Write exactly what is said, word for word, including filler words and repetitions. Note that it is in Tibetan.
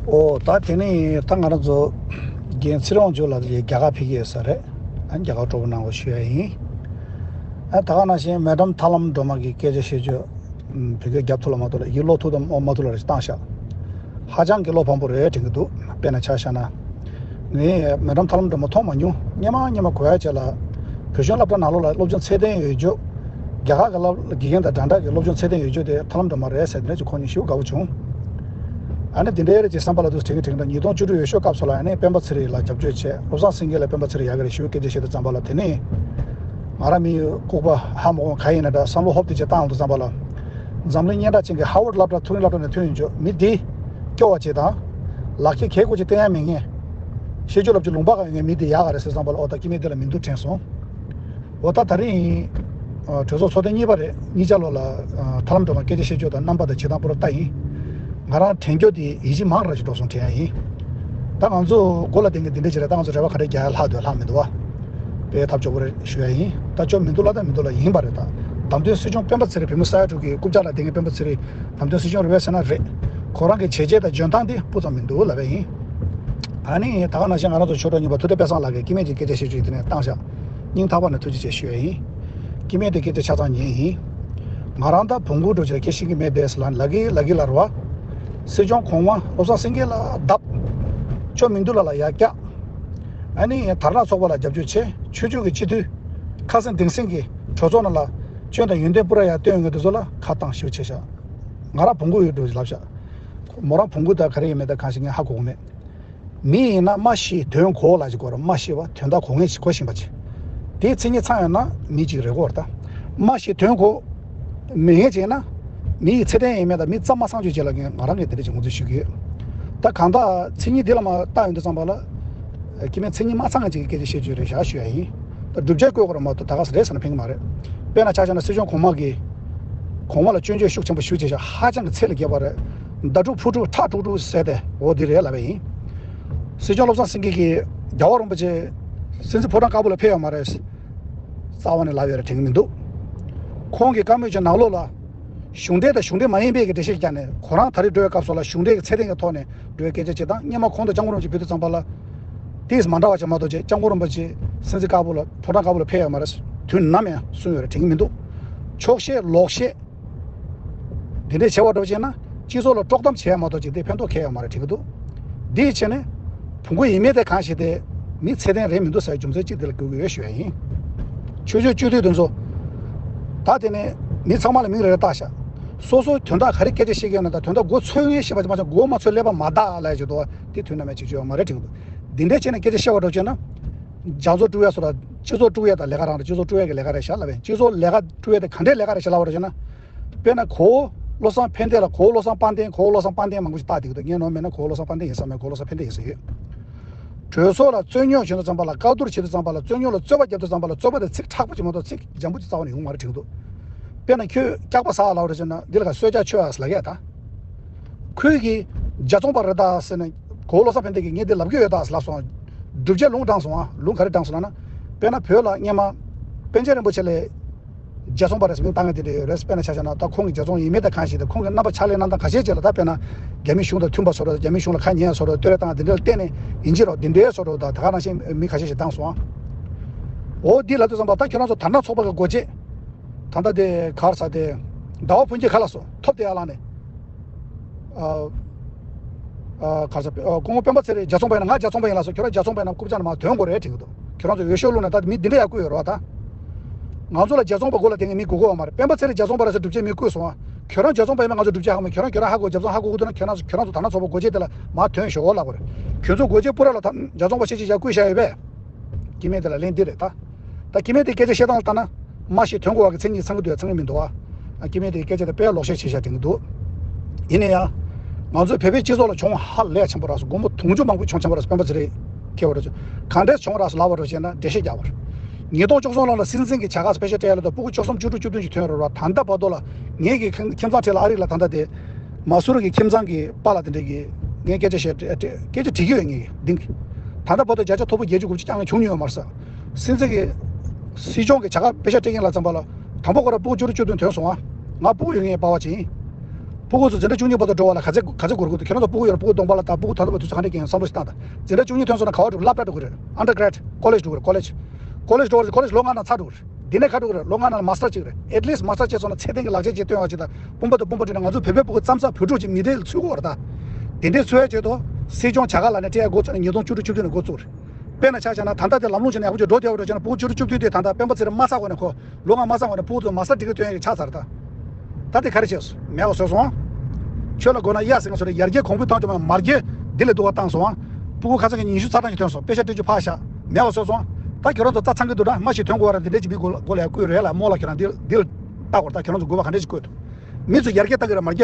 ཨོ་ད་དེ་ནས་ད་ང་རང་ཚོ་རྒན་ཚེ་རིང་དབང་ཕྱུག་ལགས་ཀྱིས་རྒྱ་གར་ཕེབས་ཀྱི་ཡོད་ས་རེད། ཨ་རྒྱ་གར་སྤྲོ་པོ་གནང་བ་ཞུ་ཡ་ཡིན། ཨ་ད་ག་ནང་བཞིན་མེ་ཌམ་ཐར་ལམ་སྒྲོལ་མ་གིས་སྐད་ཆ་བཤད་རྒྱུ་བོད་སྐད་རྒྱབ་ཐུབ་ལ་མ་ཐུབ་ལ་ཡིག་ཀློག་ཐུབ་དང་མ་ཐུབ་ལ་རེ་བཏང་ཤག་ཧ་ཅང་གི་བློ་ཕམ་པོ་རེད་དྲན་གྱི་འདུག་དཔེར་ན་ཆ་བཞག་ན། ངས་མེ་ཌམ་ཐར་ལམ་སྒྲོལ་མ་མཐོང་མ་མྱོང་། སྔོན་མ་སྔོན་མ་གོ་ཡ་བྱས་ལ། བོད་གཞུང་སློབ་གྲྭ་ནང་ལོགས་ལ་སློབ་སྦྱོང་ཚད་ལྡན་ཡོད་རྒྱུ། རྒྱ་གར་གྱི་སློབ་དགེ་རྒན་དང་འདྲ་འདྲ་གི་སློབ་སྦྱོང་ཚད་ལྡན་ཡོད་རྒྱུ་དེ་ཐར་ལམ་སྒྲོལ་མ་རེད་ཟེར་དེ་འདྲ་ཅིག་གོ་ནས་ཞེ་པོ་དགའ་པོ་བྱུང་། ཨ་ནི་དེ་འདྲའི་རེད་ཅེས་བསམ་པ་ལ་དུས་དྲན་གྱི་དྲན་གྱི་ཉིས་སྟོང་བཅུ་དྲུག་འོས་ཤོག་སྐབས་སུ་ལ་ཨ་ནི་སྤེན་པ་ཚེ་རིང་ལ་རྒྱབ་སྐྱོར་བྱས། བློ་བཟང་སེང་གེ་ལ་སྤེན་པ་ཚེ་རིང་ཡག་གི་རེད་ཞེ་པོ་སྐད་ཆ་བཤད་དུས་ཙམ་པ་ལ། དེ་ནས་ང་རང་མི་ལྐུགས་པ་ཧ་མ་གོ་ག་ཡིན་ན་འདྲ་བསམ་བློ་ཧོབ་དེ་ཅིག་བཏང་དུས་ཙམ་པ་ལ། འཛམ་གླིང་སྙན་གྲགས་ཅན་གྱི་ཧ་ཝར་སློབ་གྲྭ་མཐོ་རིམ་སློབ་གྲྭ་ནས་ཐོན་ཡོང་རྒྱུ་མི་འདི། སྐྱོ་བ་ཅིག་དང་། ལག་ཁྱེར་གལ་དགོས་ཅིག་བསྟན་ཡ་མེད་མཁན། ཤེས་རྒྱུ་ལབ་རྒྱུ་ལུང་པ་གང་ཡོད་མཁན་མི་འདི་ཡག་ག་རེད་ཟེར་བསམ་པ་ལ། ཨོ་ད་སྐྱེ་དམན་འདི་ལ་མི་འདུག་དྲན་སོང་། འོ་ད་ད་རེས་ཡིན། ཨ་གྲོས་ཚོགས་ཚོགས་ཐེངས་གཉིས་པ་རེད། གཉིས་ཆ་ལོ་ལ་ཨ་ཐར་ལམ་སྒྲོལ་མ་སྐད་ཆ་བཤད་རྒྱུ་དང་རྣམ་པ་དང་བྱེད་སྟངས་པོ་ར་ལྟ་ཡིན། ང་རང་དྲན་རྒྱུ་དེ་ཡིད་ཆེས་མང་ར་ཞིག་འགྲོ་སོང་དྲན་ཡ་ཡིན། ད་ང་ཚོ་མགོ་ལ་དེང་གི་འདི་འདྲ་ཅིག་རེད། ད་ང་ཚོ་རེ་བ་ག་རེ་རྒྱག་ཡ་ལྷག་འདུག་ལྷག་མི་འདུག་བ། དཔེ་ཐབས་སྐྱོ་པོ་རེད་ཞུ་ཡ་ཡིན། ད་སྐྱོ་མི་འདུག་ལ་ད་མི་འདུག་ལ་ཡིན་པ་རེད། ད་བདམས་ཐོན་སྲིད་སྐྱོང་སྤེན་པ་ཚེ་རིང་བོད་མི་ས་ཡ་དྲུག་གི་རྐུབ་བཀྱག་ལ་དེང་གི་སྤེན་པ་ཚེ་རིང་བདམས་ཐོན་སྲིད་སྐྱོང་རེད་པས་ཟེར་ན་རེད། ཁོ་རང་གི་བྱས་རྗེས་དང་འཇོན་ཐང་དེ་སྤུ་ཙམ་མི་འདུག་ལབ་པ་ཡིན། ཨ་ནི་ད་ག་ནང་བཞིན་ང་རང་ཚོ་ཆོས་གྲོགས་གཉིས་པ་ཐུབ་བསྟན་དཔལ་བཟང་ལགས་ཀྱིས་སྐྱེ་དམན་གྱི་སྐད་ཆ་བཤད་རྒྱུ་དེ་ནས་བཏང་བཞག་སྙིང་ཐག་པ་ནས་ཐུགས་རྗེ་ཆེ་ཞུ་ཡ་ཡིན། སྐྱེ་དམན་དེ་སྐད་ཆ་ཆ་ཚང་ཉན་ཡིན། ང་རང་ད་བོང་གུ་འགྲོ་ཆེད་སྐད་ཤེས་ཀྱི་མེད་པས་ལ་ལ་གི་ལ་གི་ལ་རུ་བ། སྲིད་སྐྱོང་གོང་མ་བློ་བཟང་སེང་གེ་ལ་བརྡབ། ཆོ་མི་འདུག་ལ་ལ་ཡ་སྐྱག་ཨ་ནི་དར་ནག་ཚོགས་པ་ལ་རྒྱབ་སྐྱོར་བྱེད། ཆོས་བརྒྱུད་ཀྱི་སྤྱི་འཐུས། ཁ་སེང་གདེང་སེང་གི་གྲོས་ཚོགས་ནང་ལ་སྐྱོན་དང་ཡོན་ཏན་པུ་ར་ཡ་སྟོན་ཡོང་གི་འདུག་ཚོ་ལ་ཁ་བཏང་ཞེ་པོ་བྱས་ཤག་ང་རང་བོང་གུ་ཡོད་འགྲོ་ལབ་ཤག་མོ་རང་བོང་གུ་དང་ག་རེ་ཡིན་མེད་དང་གང་ཞིག་ངས་ཧ་གོ་གི་མེད། མི་ཡིན་ན་མ་ཤི་དོན་གོ་ལ་ཞིག་གོ་ར། མ་ཤི་བ་དོན་དག་གོ་ངེས་ཤིག་གོ་བཞིན་པ་ཅིག་དེའི་མཚན་ཉིད་ཚང་ཡོད་ན་མི་གཅིག་རེད་གོ་ར། ད་མ་ཤི་དོན་གོ་མེད་མཁན་ཅིག་ཡིན་ན། མི་ཡི་ཚེ་བརྟན་ཡིན་མེད་དང་མི་ཙམ་མ་སང་བཅོས་བྱེད་ལ་ངས་ང་རང་གིས་དེ་འདྲ་ཅིག་ངོས་འཛིན་ཞུ་གི་ཡོད། ད་གང་ལྟར་མཚན་ཉིད་འདི་ལ་མ་བལྟ་ཡོང་དུས་ཙམ་པ་ལ། སྐྱེ་དམན་མཚན་ཉིད་མ་ཚང་མཁན་ཅིག་གི་སྐད་ཆ་བཤད་རྒྱུ་རེད་ཤག་ཞུ་ཡ་ཡིན། ད་བསྒྲུབ་བྱ་བཀོད་དགོས་ར་མ་གཏོགས་ད་ག་ས་རེད་ཟེར་ན་ཕན་གི་མ་རེད། དཔེར་ན་ཆ་བཞག་ན་སྲིད་སྐྱོང་གོང་མ་གིས། གོང་མ་ལ་སྐྱོན་བརྗོད་ཤུགས་ཆེན་པོ་ཞུ་བྱས་ཤག་ཧ་ཅང་གི་ཚད་ལས་བརྒལ་བ་རེད། མདའ་དཀྲུག་ཕུ་དཀྲུག་ཁྲག་དཀྲུག་དཀྲུག་ཟེར་ཏེ་འོ་འདི་རེད་ལབ་པ་ཡིན། སྲིད་སྐྱོང་བློ་བཟང་སེང་གེ་གིས་རྒྱལ་བ་རིན་པོ་ཆེ། སྲིད་འཛིན་ཕོ་བྲང་དཀར་པོ་ལ་ཕེབས་ཡོད་མ་རེད། རྩ་བ་ནས་ལབ་ཡོད་རེད་དྲན་གི་མི་འདུག་ཁོང་གིས་བཀའ་མོལ་བྱས་ནང་ལོགས་ལ། གཞུང་འབྲེལ་དང་གཞུང་འབྲེལ་མ་ཡིན་པའི་གི་འགྲེལ་བཤད་བརྒྱབ་ནས་ཁོ་རང་ད་རེས་འགྲོ་བའི་སྐབས་སུ་ལ་གཞུང་འབྲེལ་གྱི་ཚད་ལྡན་གྱི་ཐོག་ནས་འགྲོ་བའི་སྐད་ཆ་ཅིག་དང་། སྔོན་མ་ཁོང་དང་སྐྱབས་མགོན་རིན་པོ་ཆེ་ཕེབས་དུས་ཙམ་པ་ལ། དེས་མ་འདྲ་བ་ཅིག་མ་གཏོགས་ཅིག་སྐྱབས་མགོན་རིན་པོ་ཆེ་སྲིད་འཛིན་དཀར་པོ་ལ་ཕོ་བྲང་དཀར་པོ་ལ་ཕེབས་ཡོད་མ་རེད། དུས་ནམ་ཡང་གསུངས་ཡོད་རེད་དྲན་གྱི་མི་འདུག་ཕྱོགས་ཞེན་ལོག་ཤེས། དེ་འདྲས་བྱས་པ་འགྲོ་བྱས་ན་སྤྱི་ཚོགས་ལ་དཀྲོག་གཏམ་བྱས་ཡ་མ་གཏོགས་ཅིག་དེ་ཕན་ཐོགས་གང་ཡང་ཡོད་མ་རེད་དྲན་གྱི་འདུག་འདིའི་ཆེད་ནས། བོང་གུ་ཡིན་མིན་དེ་གང་ཞིག་དེ། མི་ཚད་ལྡན་རེད་མི་འདུག་ཟེར་རྒྱུ་མཚན་གཅིག་དེ་ལ་དགོས་ཀྱི་ཡོད་ཞུ་ཡ་ཡིན། ཆོས་ཕྱོགས་སྤྱི་འཐུས་དེ་ཚོ། ད་དེ་ནས་མི་ཚང་མ་ལ་མིང་རེ་རེ་བཏགས་ཤག་སོ་སོའི་དོན་དག་ག་རེ་སྐད་ཆ་བཤད་ཀྱི་ཡོད་ན་དང་དོན་དག་མགོ་ཚོས་ངེས་ཤེས་པ་ཅིག་མ་ཚང་མགོ་མ་ཚོས་ཀླད་པ་མ་བདག་ལབ་ཡ་ཅིག་འདུག་བ། དེ་དུས་ནམ་ཡང་བྱེད་རྒྱུ་ཡོད་མ་རེད་དྲན་གྱི་འདུག་འདི་འདྲའི་ཆེད་ནས་སྐད་ཆ་བཤད་པ་འགྲོ་བྱས་ན། རྒྱ་མཚོ་དཀྲུག་ཡ་སོ་ར། སྤྱི་ཚོགས་དཀྲུག་ཡ་དང་ལས་ཀ་རང་རེད། སྤྱི་ཚོགས་དཀྲུག་ཡ་གི་ལས་ཀ་རེད་ཤག་ལབ་པས། སྤྱི་ཚོགས་ལས་ཀ་དཀྲུག་ཡ་དེ་ག་འདྲའི་ལས་ཀ་རེད་ཤག་ལབ་པ་འགྲོ་བྱས་ན། དཔེར་ན་གོ་བོ་བློ་བཟང་ཕན་བདེ་ལ་གོ་བོ་བློ་བཟང་དཔལ་ལྡན། གོ་བོ་བློ་བཟང་དཔལ་ལྡན་མང་པོ་ཞིག་བཏགས་བསྡད་ཀྱི་འདུག་ངས་ནོར་མེད་ན་གོ་བོ་བློ་བཟང་དཔལ་ལྡན་ཡིན་ས་མེད། གོ་བོ་བློ་བཟང་ཕན་བདེ་ཡིན་ས་ཡོད། གྲོས་ཚོགས་ལ་རྩོད་རྙོག་བྱེད་དུས་ཙམ་པ་ལ། བཀའ་བསྡུར་བྱེད་དུས་ཙམ་པ་ལ། རྩོད་རྙོག་ལ་རྩོད་པ་བརྒྱབ་དུས་ཙམ་པ་ལ། རྩོད་པ་དེ་ཚིག་དྲག་པོ་ཅིག་མ་གཏོགས་ཚིག་འཇམ་པོ་ཅིག་རྩ་བ་ནས་ཡོང་མ་རེད་དྲན་གྱི་འདུག་དཔེར་ན་ཁྱོད་སྐྱག་པ་ཟ་ལབ་པ་འདྲ་བྱས་ན་འདི་ལ་ག་གསོལ་ཇ་མཆོད་ཨ་ཟེར་ལབ་ཀྱི་ཡ་ད། ཁོས་གིས་རྒྱ་ཚོང་པ་རེད་ད་ཟེར་ནས། གོ་བོ་བློ་བཟང་ཕན་བདེ་གིས་ངས་འདི་ལབ་ཀྱི་ཡོད་ད་ཟེར་ལབ་སོང་། བསྒྲུབ་བྱ་ལུང་དྲངས་སོང་ཨ། ལུང་ག་རེ་དྲངས་སོང་ལབ་ན། དཔེར་ན་བོད་ལ་སྔོན་མ་པཎ་ཆེན་རིན་པོ་ཆེ་ལ་རྒྱ་ཚོང་པ་རེད་ཟེར་མིང་བཏགས་མཁན་དེ་འདྲ་ཡོད་རེད། དཔེར་ན་ཆ་བཞག་ན་ད་ཁོང་གི་རྒྱ་ཚོང་ཡིན་མིན་དང་གང་ཞིག་དང་ཁོང་གི་རྣམ་པ་ཕྱག་ལས་གནང་སྟངས་ཁ་ཤས་ཅིག་ལ། ད་དཔེར་ན་རྒྱ་མི་གཞུང་དང་མཐུན་པ་བཟོ་འདྲ། རྒྱ་མི་གཞུང་ལ་ཁ་ཉན་བཟོ་འདྲ། བསྟོད་ར་བཏང་དེ་འདྲ་ལ་བརྟེན་ནས་ཡིན་གྱི་རོགས། དེ་འདྲའི་བཟོ་འདྲ་ད་ག་ནང་བཞིན་མི་ཁ་ཤས་ཤིག་བཏང་སོང་ཨ། འོ་འདི་ལབ་དུས་ཙམ་པ་ད་ཁྱོད་རང་ཚོ་དར་ནག་ཚོགས་པ་གི་འགོ་བྱེད། ད་ལྟ་དེ་ག་རེ་ཟེར་དེ། ཟླ་བ་ཕུན་སྐྱིད་ག་ལ་སོང་། ཐོབ་དེ་ཡར་ལངས་ནས། ཨ། ཨ། ག་རེ་ཟེར། ཨ། སྐུ་ངོ་སྤེན་པ་ཚེ་རིང་རྒྱ་ཚོང་པ་ཡིན་ན། ང་རྒྱ་ཚོང་པ་ཡིན་ལབ་སོང་། ཁྱོད་རང་རྒྱ་ཚོང་པ་ཡིན་ན་རྐུབ་བཀྱག་ནང་མར་ཐོན་དགོས་རེད་དྲན་གྱི་འདུག་ཁྱོད་རང་ཚོ་འོས་ཤོག་བླུགས་ནས་ད་མི་འདི་འདྲ་ཡར་བསྐོས་ཡོད་རེད་བ་ད། ང་ཚོ་ལ་རྒྱ་ཚོང་པ་རེད་ཟེར་སྒྲུབ་བྱེད་མི་བསྐོས་སོང་ཨ། སྤེན་པ་ཚེ་རིང་རྒྱ་ཚོང་པ་རེད་ཟེར་སྒྲུབ་བྱེད་མི་བསྐོས་སོང་ཨ། ཁྱོད་རང་རྒྱ་ཚོང་པ་ཡིན་ན་ང་ཚོ་སྒྲུབ་བྱེད་ཧ་གོ་མེད། ཁྱོད་རང་ཁྱོད་རང་ཧ་གོ། རྒྱ་ཚོང་ཧ་གོ་གི་འདུག་ན་ཁྱོད་རང་ཚོ་ཁྱོད་རང་ཚོ་དར་ནག་ཚོགས་པ་འགོ་བྱེད་དེ་ལ་མར་ཐོན་ཤོག་ལབ་དགོས་རེད། ཁྱོད་ཚོ་འགོ་བྱེད་པུ་ར་ལ་ད་རྒྱ་ཚོང་པ་ཤེས་བྱེད་བྱ་བསྐོས་བཞག་ཡོད་པས། སྐྱེ་དམན་དེ་ལ་ལན་འདི་རེད་ད། ད་སྐྱེ་དམན་དེ་སྐད་ཆ་བཤད་སྟངས་ལ་ལྟ་ན། མ་ཤི་དོན་གོ་བ་གི་མཚན་ཉིད་ཚང་གི་འདུག་ཡ་ཚང་གི་མི་འདུག་ཨ། སྐྱེ་དམན་དེ་སྐད་ཆ་དེ་དཔེ་ལོག་བཤད་བྱེད་བཞག་དྲན་གི་འདུག་ཡིན་ན་ཡང་། ང་ཚོའི་བོད་པའི་སྤྱི་ཚོགས་ལ་གྱོང་ཧ་ལས་ཆེན་པོ་རག་སོང་། སྒོར་མོ་དུང་ཕྱུར་མང་པོ་གྱོང་ཆེན་པོ་རག་སོང་། སྤེན་པ་ཚེ་རིང་ཁེལ་བ་རེད། གང་འདྲས་གྱོང་རག་སོང་ལབ་པ་རེད་བྱས་ན་འགྲེལ་བཤད་རྒྱག་པ་རེད། ཉིས་སྟོང་བཅུ་གསུམ་ལོ་ལ་སྲིད་འཛིན་གྱི་བྱ་དགའ་དཔེ་ཆ་སྤྲད་ཡ་ལ་ད་སྤུ་གུ་བཅུ་གསུམ་བཅུ་དྲུག་བཅུ་བདུན་ཅིག་ཐོན་ཡོད་རེད་བ། ད་ལྟ་བར་དུ་ལ་ངེད་ཀྱི་ཁྱིམ་ཁྱིམ་ཚང་འཕྲད་ལ་ཨ་རི་ལ་ད་ལྟ་དེ། མ་སུ་རི་གི་ཁྱིམ་ཚང་གི་པཱ་ལགས་དེ་འདྲས་ཀྱིས་ངས་སྐད་ཆ་བཤད། སྐད་ཆ་དྲིས་ཀྱི་ཡོད། ངས་འདི་གི་ད་ལྟ་བར་དུ་བརྒྱ་ཆ་མཐོ་པོ་བརྒྱད་ཅུ་དགུ་བཅུ་རྐྱང་ངས་བྱུང་མྱོང་ཡོད་མ་རེད་ཟེར། སྲིད་འཛིན་གྱི་སྲིད་སྐྱོང་གི་བྱ་དགའ་དཔེ་ཆ་སྤྲད་མཁན་ལ་ཙམ་པ་ལ་དང་པོ་ཁོ་རང་སྤུ་གུ་བཅུ་དྲུག་བཅུ་བདུན་ཐོན་སོང་ཨ། ང་སྤུ་གུ་ཡོད་མཁན་པ་ཕལ་པ་ཅིག་ཡིན། ཕྲུ་གུ་ཚོ་འཛིན་གྲྭ་བཅུ་གཉིས་བར་དུ་འགྲོ་བ་ལ་ག་ཚད་ག་ཚད་འགོར་དགོས་འདུག་ཁྱེད་རང་ཚོ་ཕྲུ་གུ་ཡོད་ན་ཕྲུ་གུ་གདོང་པ་ལ་ལྟ། ཕྲུ་གུ་ད་ལྟ་བར་དུས་ཚོད་ག་འདྲ་སྐྱེལ་ཡོད་བསམ་བློ་ཞིག་བཏང་དང་། འཛིན་གྲྭ་བཅུ་གཉིས་ཐོན་སོང་ན་ག་པར་འགྲོ། སློབ་གྲྭ་འགྲོ་དགོས་རེད། ཨན་ཌར་གྷ་རེཌ། ཀོ་ལེཇ་འགྲོ་དགོས་རེད། ཀོ་ལེཇ། ཀོ་ལེཇ་ལོ་ལྔ་ནང་ཚར་འགྲོ་དགོས་རེད། འདི་ནས་ག་འགྲོ་དགོས་རེད། ལོ་ལྔ་ནང་ལ་མ་སི་ཊར་བྱེད་དགོས་རེད། ཨེཊ་ལིསཊ་མ་སི་ཊར་བྱས་སོང་ན་ཚད་ལྡན་གྱི་ལག་ཁྱེར་ཅིག་སྟོན་ཡག་ཅིག་དང་། དཔུང་པ་དང་དཔུང་པ་བསྒྲིལ་ནས་ང་ཚོ་བོད་པའི་ཕྲུ་གུ་བརྩམས་ས་བོད་ཕྲུག་ཅིག་མི་སྡེ་ལ་ཚུད་དགོས་རེད་ད། དེ་འདྲའི་བཟོ་ཡག་ཆེད་དུ་སྲིད་སྐྱོང་བྱ་དགའ་ལབ་ནས་སྤྲད་ཡག་འགོ་བཙུགས་ནས་ཉིས་སྟོང་བཅུ་དྲུག་བཅུ་བདུན་ནས་འགོ་བཙུགས་རེད། དཔེར་ན་ཆ་བཞག་ན་ད་ལྟ་དེ་ལམ་ལྷོང་བྱས་ནས་ཡག་པོ་ཅིག་འགྲོ་བསྡད་ཡོད་རེད་ཅེ་ན། ཕྲུ་གུ་བཅུ་དྲུག་བཅུ་བདུན་དེ་ད་ལྟ་སྤེན་པ་ཚེ་རིང་མ་ཚར་གོང་ནས་ཁོ་ལོ་ལྔ་མ་ཚར་གོང་ནས་ཕྲུ་གུ་ཚོ་མ་སི་ཊར་ཌིག་རི་སྟོན་ཡག་གི་ཆགས་ཚར་རེད་ད། ད་དེ་ག་རེ་བྱས་སོང་། མེད་པ་བཟོས་སོང་། ཁྱོད་ལ་དགོས་ན་གཡའ་ཟིན་ང་སོ་རེད། ཡར་རྒྱས་གོང་འཕེལ་གཏོང་རྒྱུ་མ་མར་རྒྱས་འདི་ལས་སྡུག་པ་བཏང་སོང་། ཕྲུ་གུ་ཁ་སང་གི་ཉི་ཤུ་རྩ་གྲངས་ཤིག་ཐོན་སོང་། པེ་ཤག་སྤྲད་རྒྱུ་ཕར་བཞག་མེད་པ་བཟོས་སོང་། ད་ཁྱོད་རང་ཚོ་རྩྭ་ཚང་གི་འདུག་ན་མ་ཞིག་ཐོན་དགོས་པ་རེད། འདི་འདྲས་ཅིག་མི་མགོ་ལ་ཡ་བསྐུལ་རེད་ལ་རྨོ་ལ་ཁྱོད་རང་འདི་འདི་ལ་ལྟ་དགོས་རེད། ད་ཁྱོད་རང་ཚོ་དགོས་པ་ག་འདྲས་ཅིག་བསྐུལ་འདུག་མི་ཚོ་ཡར་རྒྱས་བཏང་གི་རེད་མར་རྒྱས།